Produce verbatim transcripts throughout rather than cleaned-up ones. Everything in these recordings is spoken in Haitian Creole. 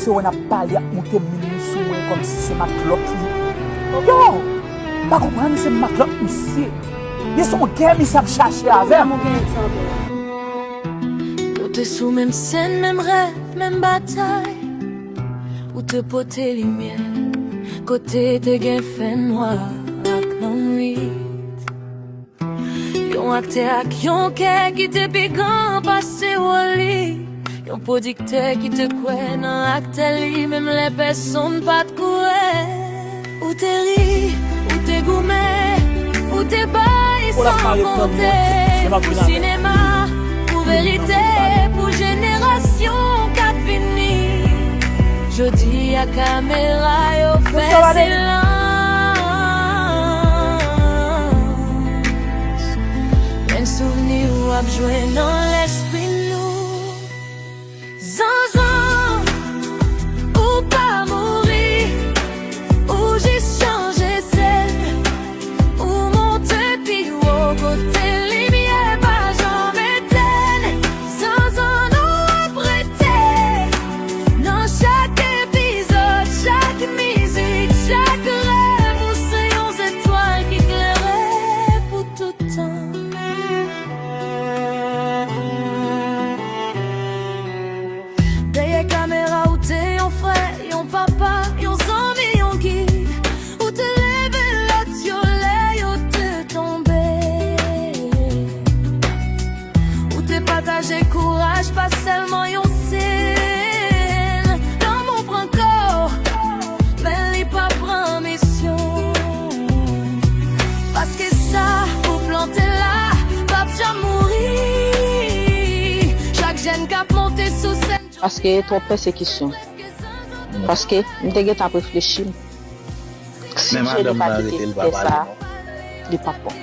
Se wè n ap pale, ap moute min li sou mwen kòmsi se matlòt li. Yo! M pa konprann, se matlòt misye. Li se yon gè misye ap chache avè m. Nou te sou menm sèn, menm rèv, menm batay. Ou te pote limyè kote te gen fènwa ak lannwit. Yon aktè ak yon kè ki te pi gran pase wòl li. Yon pwodiktè ki te kwè nan aktè li, menm lè pèsonn pa t kwè. Ou te ri, ou te goumen, ou te bay san konte pou sinema, pou verite, pou jenerasyon k ap vini. Jodi a kamera yo fè silans. Men souvni w ap jwe nan lespri nou. Zanzan, ou pa mouri, ou jis chanje sèn. Ou monte pi wo kote limyè pa janm etèn. Zanzan, nou ap rete nan chak epizòd, chak mizik, chak rèv. Ou se yon zetwal ki klere pou tout tan. Dèyè kamera, ou te yon frè, yon papa, yon zanmi, yon gid. Ou te leve lòt yo lè yo te tonbe. Ou te pataje kouraj, pa sèlman yon sèn. Lanmou pran kò, men li pa pran misyon. Paske sa ou plante la p ap janm mouri. Chak jèn k ap monte sou sèn. Paske twòp pèsekisyon. Paske m te gentan ap reflechi. Si Dye li pa kite tè sa, li p ap bon.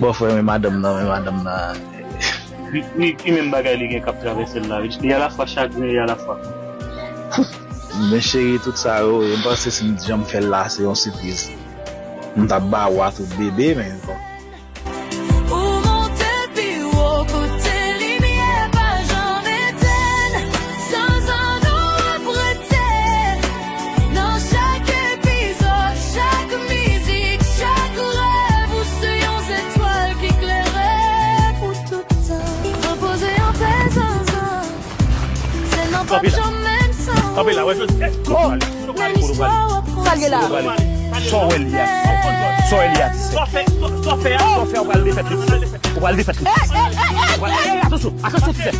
Bòfrè, men madanm nan, men madanm nan. Li, li, li menm bagay li gen k ap travèse l la. Li alafwa chagren, li alafwa kontan. Men cheri, tout sa yo, m panse si m t janm fè l la, se yon sipriz. M t ap ba w a tout bebe, men bon. Ou monte pi wo kote limyè pa janm etèn. Zanzan, nou ap rete nan chak epizòd, chak mizik, chak rèv. Ou se yon zetwal ki klere pou tout tan. Repoze anpè, Zanzan. Sèn nan p ap janm menm san ou. Kanpe la, wè, jodi. Oh! Men istwa w ap kontinye. Sa l ye la? Sa w wè l ye a? Sa w wè l ye a, Ti Sèk? Sa w fè, sa w fè a? Sa w fè a, ou pral defèt li. Ou pral defèt li. Ou pral, atansyon, atansyon, Ti Sèk.